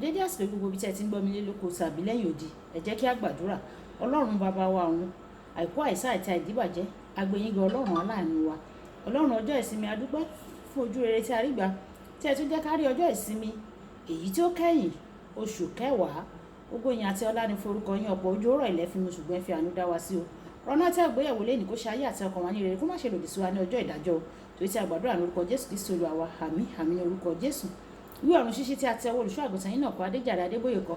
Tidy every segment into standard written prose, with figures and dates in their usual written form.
Dédé àsìkò, gbogbo ibi tí ẹ ti ń gbọ́ mi lé lóko tàbí lẹ́yìn odi, ẹ jẹ́ kí a gbàdúrà. Ọlọ́run Bàbá wa ọ̀run, àìkú, àìsá àti àìdíbàjẹ́, agbẹ́yìnga, Ọlọ́run aláàánú wa, Ọlọ́run ọjọ́ ìsinmi, a dúpẹ́ fún ojú rere tí a rí gbà, tí ẹ tún jẹ́ ká rí ọjọ́ ìsinmi èyí tí ó kẹ́yìn oṣù kẹwàá. Gbogbo ìyìn àti ọlá ní forúkọ yín. Ọ̀pọ̀ ojú ọ̀rọ̀ ilẹ̀ fi mu, ṣùgbọ́n ẹ fi àánú dá wa sí o. Rọ́nà tí àgbéyẹ̀wò lẹ́nìí kó ṣe ayé àti ọkàn wa ní rere, kó má ṣe lòdì sí wa ní ọjọ́ ìdájọ́ o, torí tí a gbàdúrà ní orúkọ Jésù Kristi Olúwa wa. Àmín, àmín ní orúkọ Jésù. Ìwé Ọ̀run Ṣíṣí tí a tẹ ọwọ́ olùṣọ́ àgùntàn yìí náà kọ, Adéjàre Adébóyè kọ.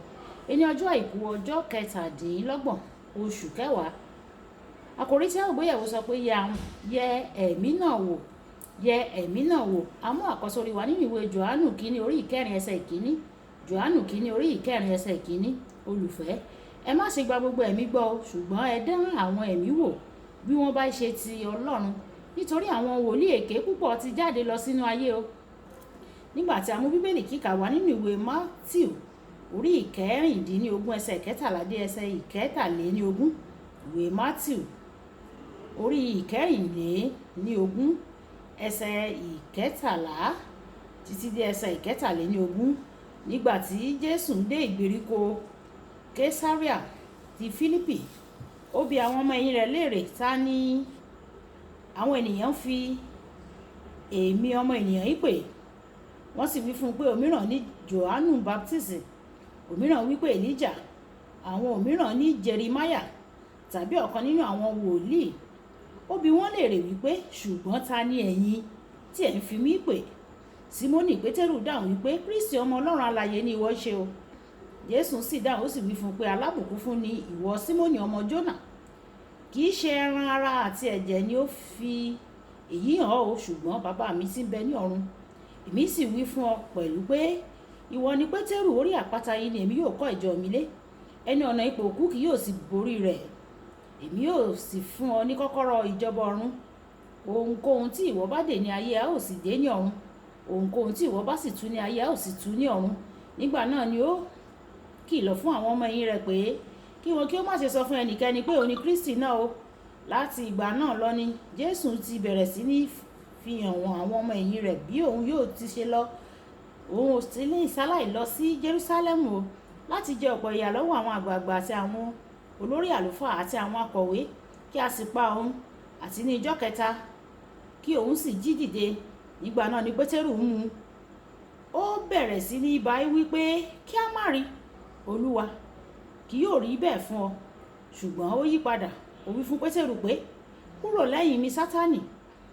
Ẹni ọjọ́ àìkú, ọjọ́ 27 oṣù kẹwàá, àkòrí tí a gbéyẹ̀wò sọ pé yẹ ẹ̀mí náà wò, yẹ ẹ̀mí náà wò. A mú àkọ́sórí wa nínú ìwé Jòhánù kínní orí 4 ẹsẹ̀ 1. Jòhánù kínní orí 4 ẹsẹ̀ 1. Olùfẹ́, ẹ má ṣe gba gbogbo ẹ̀mí gbọ́ o, ṣùgbọ́n ẹ dán àwọn ẹ̀mí wò bí wọ́n bá ṣe ti Ọlọ́run, nítorí àwọn wòlíì èké púpọ̀ ti jáde lọ sínú ayé o. Nígbà tí a mú Bíbélì kíkà wá nínú ìwé Mátíù orí 16 ẹsẹ̀ 13 dé ẹsẹ̀ 23. Ìwé Mátíù orí 24 ẹsẹ̀ 13 títí dé ẹsẹ̀ 23. Nígbà tí Jésù ń dé ìgbèríko Késárìà ti Fílípì, ó bi àwọn ọmọ ẹ̀yìn rẹ̀ léèrè, "Ta ni àwọn ènìyàn fi èmi ọmọ ènìyàn yìí pè?" Wọ́n sì wí fún un pé, òmíràn ní Jòhánù Baptist, òmíràn wí pé Elijah, àwọn òmíràn ní Jeremáyà tàbí ọ̀kan nínú àwọn wòlíì. Ó bi wọ́n léèrè wípé, "Ṣùgbọ́n ta ni ẹ̀yin tí ẹ̀ ń fi mí pè?" Símónì Pétérù dáhùn wípé, "Kristi, ọmọ Ọlọ́run alààyè ni ìwọ ṣe o." Jésù sì dáhùn, ó sì wí fún un pé, "Alábùkún fún ni ìwọ, Símónì ọmọ Jónà. Kì í ṣe ẹran ara àti ẹ̀jẹ̀ ni ó fi èyí hàn ọ́, ṣùgbọ́n Bàbá mi tí ń bẹ ní ọ̀run. Èmi sì wí fún ọ pẹ̀lú pé ìwọ ni Pétérù, orí àpáta yìí ni èmi yóò kọ́ ìjọ mi lé. Ẹnu ọ̀nà ipò òkú kì yóò sì borí rẹ̀. Èmi yóò sì fún ọ ní kọ́kọ́rọ́ ìjọba ọ̀run. Ohunkóhun tí ìwọ bá dè ní ayé, a ó sì dè ní ọ̀run. Ohunkóhun tí ìwọ bá sì tú ní ayé, a ó sì tú ní ọ̀run." Nígbà náà ni ó kìlọ̀ fún àwọn ọmọ ẹ̀yìn rẹ̀ pé kí wọn kí ó má ṣe sọ fún ẹnikẹ́ni pé òun ni Kristi náà o. Láti ìgbà náà lọ ni Jésù ti bẹ̀rẹ̀ sí ní fi hàn wọ́n, àwọn ọmọ ẹ̀yìn rẹ̀, bí òun yóò ti ṣe lọ, òun ò sì ní ìsáláì lọ sí Jerusalem o, láti jẹ ọ̀pọ̀ ìyà lọ́wọ́ àwọn àgbààgbà àti àwọn olórí àlùfáà àti àwọn akọ̀wé, kí a sì pa òun, àti ní ijọ́ kẹta kí òun sì jí dìde. Nígbà náà ni Pétérù mú un, ó bẹ̀rẹ̀ sí ní bá wí pé, "Kí a má rí, Olúwa, kì yóò rí bẹ́ẹ̀ fún ọ." Ṣùgbọ́n ó yí padà, ó wí fún Pétérù pé, "Kúrò lẹ́yìn mi, Sátánì!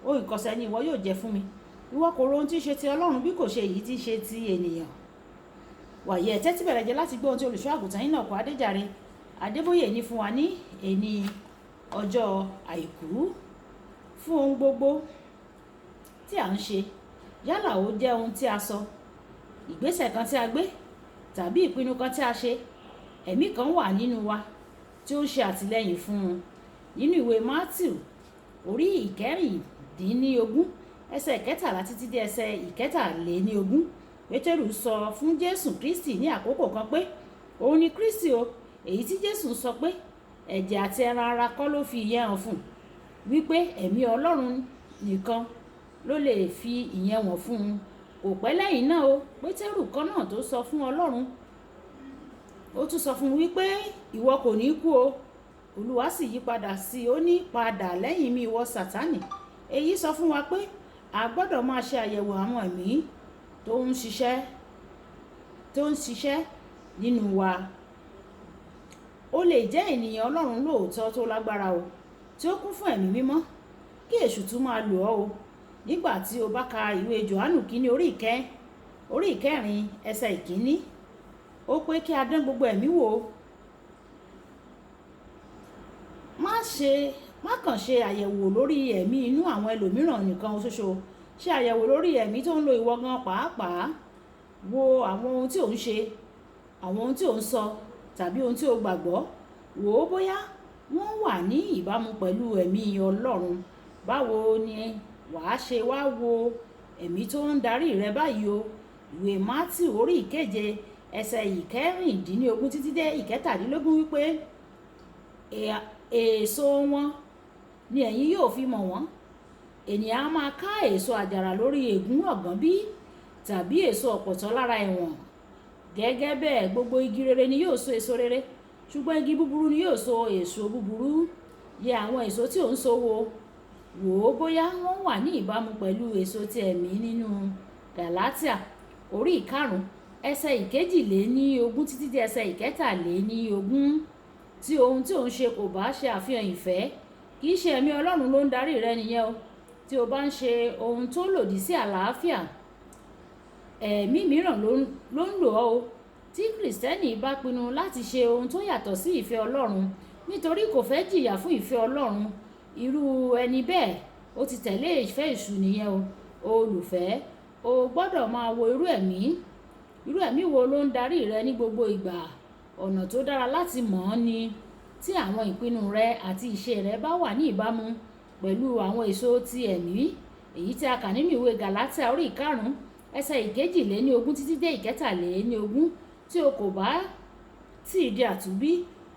Ohun ìkọ̀sẹ̀ ni ìwọ yóò jẹ́ fún mi. Ìwọ kò ro ohun tí í ṣe ti Ọlọ́run, bí kò ṣe èyí tí í ṣe ti ènìyàn." Wàyí, ẹ tẹ́tí bẹ̀rẹ̀ jẹ́ láti gbọ́ ohun tí olùṣọ́ àgùntàn yín náà kọ́, Adéjàre Adébóyè, ní fún wa ní èní ọjọ́ àìkú. Fún ohun gbogbo tí à ń ṣe, yálà ó jẹ́ ohun tí a sọ, ìgbésẹ̀ kan tí a gbé tàbí ìpinnu kan tí a ṣe, ẹ̀mí kan wà nínú wa tí ó ń ṣe àtìlẹ́yìn fún un. Nínú ìwé Mátíù orí 16 ẹsẹ̀ 13 títí dé ẹsẹ̀ 23, Pétérù sọ fún Jésù Kristi ní àkókò kan pé òun ni Kristi o, èyí tí Jésù sọ pé ẹ̀jẹ̀ àti ẹran ara kọ́ ló fi ìyẹn hàn fún, wípé ẹ̀mí Ọlọ́run nìkan ló lè fi ìyẹn wọ̀n fún un. Kò pẹ́ lẹ́yìn náà o, Pétérù kan náà tó sọ fún Ọlọ́run, ó tún sọ fún un wípé, "Ìwọ kò ní kú o." Olúwa sì yí padà sí i, ó ní, "Padà lẹ́yìn mi, ìwọ Sátánì." Èyí sọ fún wa pé a gbọ́dọ̀ máa ṣe àyẹ̀wò àwọn ẹ̀mí tó ń ṣiṣẹ́ nínú wa. Ó lè jẹ́ ènìyàn Ọlọ́run lóòótọ́ tó lágbára o, tí ó kún fún ẹ̀mí mímọ́, kí èṣù tún máa lò ọ́ o. Nígbà tí o bá ka ìwé Jòhánù kínní orí 4 ẹsẹ̀ 1, ó pé kí a dán gbogbo ẹ̀mí wò. Má kàn ṣe àyẹ̀wò lórí ẹ̀mí inú àwọn ẹlòmíràn nìkan ṣoṣo. Ṣe àyẹ̀wò lórí ẹ̀mí tó ń lo ìwọ gan pàápàá. Wo àwọn ohun tí ò ń ṣe, àwọn ohun tí ò ń sọ tàbí ohun tí o gbàgbọ́. Wò ó bóyá wọ́n wà ní ìbámu pẹ̀lú ẹ̀mí Ọlọ́run. Báwo ni wàá ṣe wá wo ẹ̀mí tó ń darí rẹ báyìí o? Ìwé Mátíù orí 7 ẹsẹ̀ 16 títí dé 17 wípé, "Èso wọn ni ẹ̀yin yóò fi mọ̀ wọ́n. Ènìyàn á máa ká èso àjàrà lórí ẹ̀gún ọ̀gàn bí, tàbí èso ọ̀pọ̀tọ́ lára ẹ̀wọ̀n?" Gẹ́gẹ́ bẹ́ẹ̀, gbogbo igi rere ni yóò so èso rere, ṣùgbọ́n igi búburú ni yóò so èso búburú. Yẹ àwọn èso tí ò ń so wò, wò ó bóyá wọ́n wà ní ìbámu pẹ̀lú èso ti ẹ̀mí nínú Gàlátíà orí 5, ẹsẹ̀ 22 títí dé ẹsẹ̀ 23. Tí ohun tí ò ń ṣe kò bá ṣe àfihàn ìfẹ́, kì í ṣe ẹ̀mí Ọlọ́run ló ń darí rẹ nìyẹn o. Tí o bá ń ṣe ohun tó lòdì sí àlàáfíà, ẹ̀mí mìíràn ló ń lò ọ́ o. Tí Kristẹni bá pinnu láti ṣe ohun tó yàtọ̀ sí ìfẹ́ Ọlọ́run nítorí kò fẹ́ jìyà fún ìfẹ́ Ọlọ́run, irú ẹni bẹ́ẹ̀ ó ti tẹ̀lé ìfẹ́ èṣù nìyẹn o. Olùfẹ́, o gbọ́dọ̀ máa wo irú ẹ̀mí wo ló ń darí rẹ ní gbogbo ìgbà. Ọ̀nà tó dára láti mọ̀ ọ́n ni tí àwọn ìpinnu rẹ àti ìṣe rẹ bá wà ní ìbámu pẹ̀lú àwọn èso ti ẹ̀mí, èyí tí a kà nínú ìwé Gàlátíà orí 5, ẹsẹ̀ 22 títí dé 23. Tí o kò bá tí ì di àtúnbí,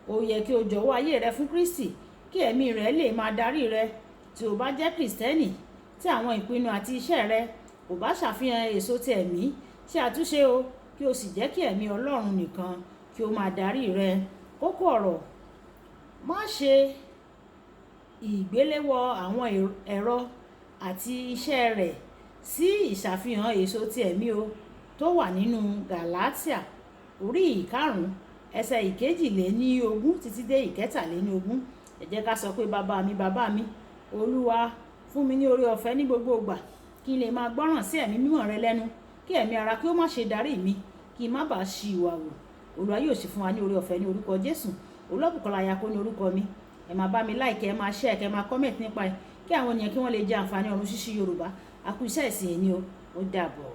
ó yẹ kí o jọ̀wọ́ ayé rẹ fún Kristi kí ẹ̀mí rẹ lè máa darí rẹ. Tí o bá jẹ́ Kristẹni, tí àwọn ìpinnu àti iṣẹ́ rẹ kò bá ṣàfihàn èso ti ẹ̀mí, ṣe àtúnṣe o, kí o sì jẹ́ kí ẹ̀mí Ọlọ́run nìkan kí ó máa darí rẹ. Kókó ọ̀rọ̀: má ṣe ìgbéléwọ́ àwọn ẹ̀rọ àti iṣẹ́ rẹ̀ sí ìṣàfihàn èso ti ẹ̀mí o tó wà nínú Gàlátíà orí 5, ẹsẹ̀ 22 títí dé 23. Ẹ jẹ́ ká sọ pé bàbá mi, bàbá mi, Olúwa fún mi ní oore ọ̀fẹ́ ní gbogbo ìgbà kí n lè máa gbọ́ràn sí ẹ̀mí mímọ́ rẹ lẹ́nu, kí ẹ̀mí ara kí ó má ṣe darí mi, kí n má bàa ṣi ìwà wò. Olúwa yóò sì fún wa ní oore ọ̀fẹ́ ní orúkọ Jésù. Olúwabùkọ́lá Ayako ní orúkọ mi. Ẹ máa bá mi like, ẹ máa share, kẹ máa comment nípa ẹ, kí àwọn ènìyàn kí wọ́n lè jẹ àǹfààní ọ̀run ṣíṣí Yorùbá. A kú iṣẹ́ ìsìn yìí ni o. Ó dàbọ̀.